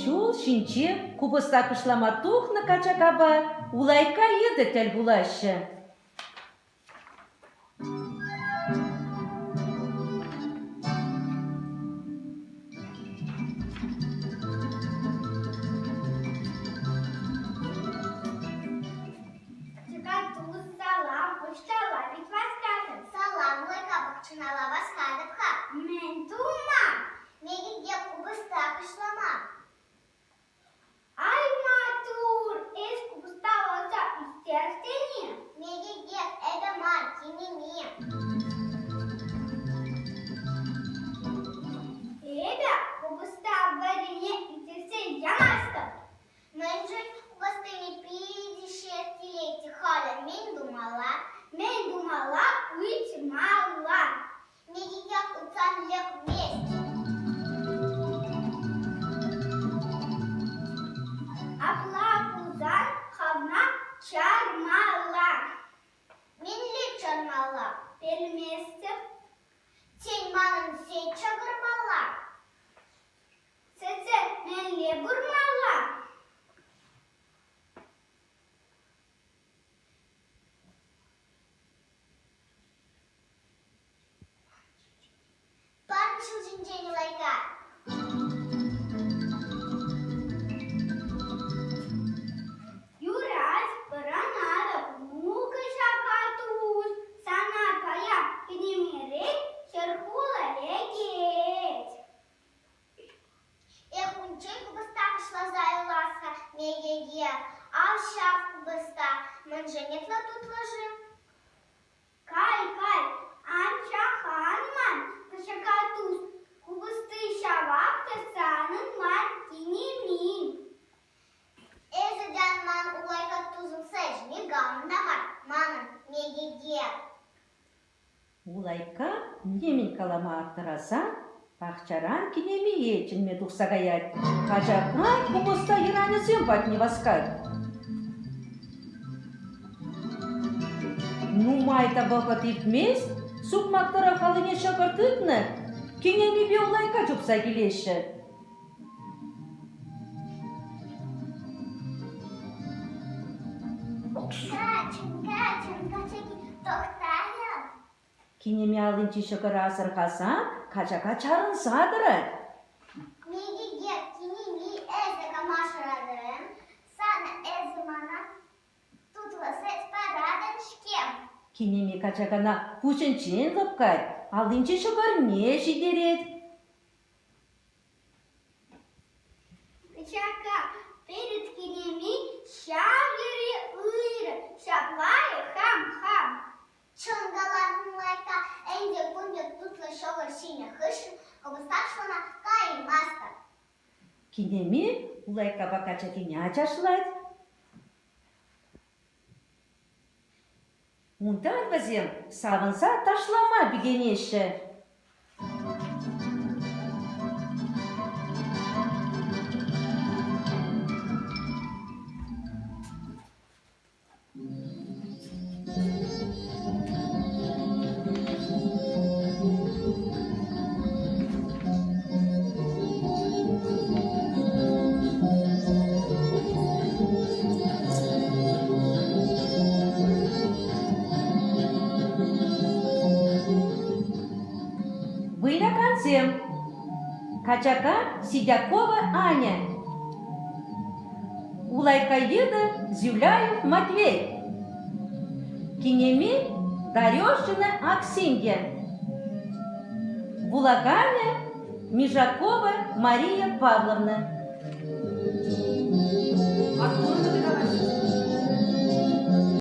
Ҫул ҫинче купӑста кӑшлама тухнӑ качакапа Улайка йытӑ тӗл пулаҫҫӗ. Качака тус, салам, ӑҫталла пит васкатӑн? Салам, Улайка, пахчӑналла васкатӑп-ха. Мӗн тума? Мекӗлте купӑста кӑшлама. Ай, маттур, эс купӑста ларса ӳстерсен-и? Мекӗлте эпӗ мар, кинеми. Эпӗ купӑста вӑррине ӳстерсе ямастӑп. Мӗншӗн купӑстине питӗ шеп килет халӗ мӗн тумалла? Мӗн тумалла ыйтмалла. Мекӗлтех утсан лекмест. Апла пулсан хӑвна чармалла. Мӗнле чармалла? Пӗлместӗп. Тен, манӑн сеть чакармалла? Сӗте мӗнле курмалла? Пан ҫул ҫинчен лайка. Юрать, пӑранатӑп, ну-ка ҫака тус, сана паян кӗнемерен хӗр-хула лекет. Эх, унччен купӑста кӑшласа юлас-ха мекеке. Ав ҫав купӑста мӗншӗн ытла тутлӑ-ши? Кай, кай, анчах ан ман, качака тус, купӑсти ҫавах та санӑн мар кинемин. Эсӗ те ан ман Улайка тусӑм сӗҫ, никам та мар, манӑн мекеке. Улайка нимӗн калама аптӑраса пахчаран кинемее чӗнме тухса каять. Качака купӑста йӑранӗсем патне васкать. Нумай та вӑхӑт иртмест, сукмак тӑрӑх аллине ҫӑкӑр тытнӑ кинемипе Улайка чупса килеҫҫӗ. Качӑн, качӑн, качаки, тӑхтайӑр. Кинеми аллинчи ҫӑкӑра асӑрхасан качака чарӑнса тӑрать. Мекеке, кинеми, эсӗ кама шыратӑн? Сана эсӗ мана тутлӑ сӗт паратӑн-ҫке. Кинеми качакана пуҫӗнчен лӑпкать, аллинчи ҫӑкӑрне ҫитерет. Качака перед кинеми ҫав тери ырӑ, ҫапла-и хам-хам? Чӑн калатӑн, Лайка, ӗнтӗ кун пек тутлӑ ҫӑкӑр ҫинӗ хыҫҫӑн купӑсташлана каймастӑп. Кинеми Лайкапа качакине ачашлать. Унтан вӗсем савӑнса ташлама пикенеҫҫӗ. Вылякансем Качака Сидякова Аня Улайка йытӑ Зюляев Матвей Кинеми Дарешина Аксинья Вулаканӗ Межакова Мария Павловна.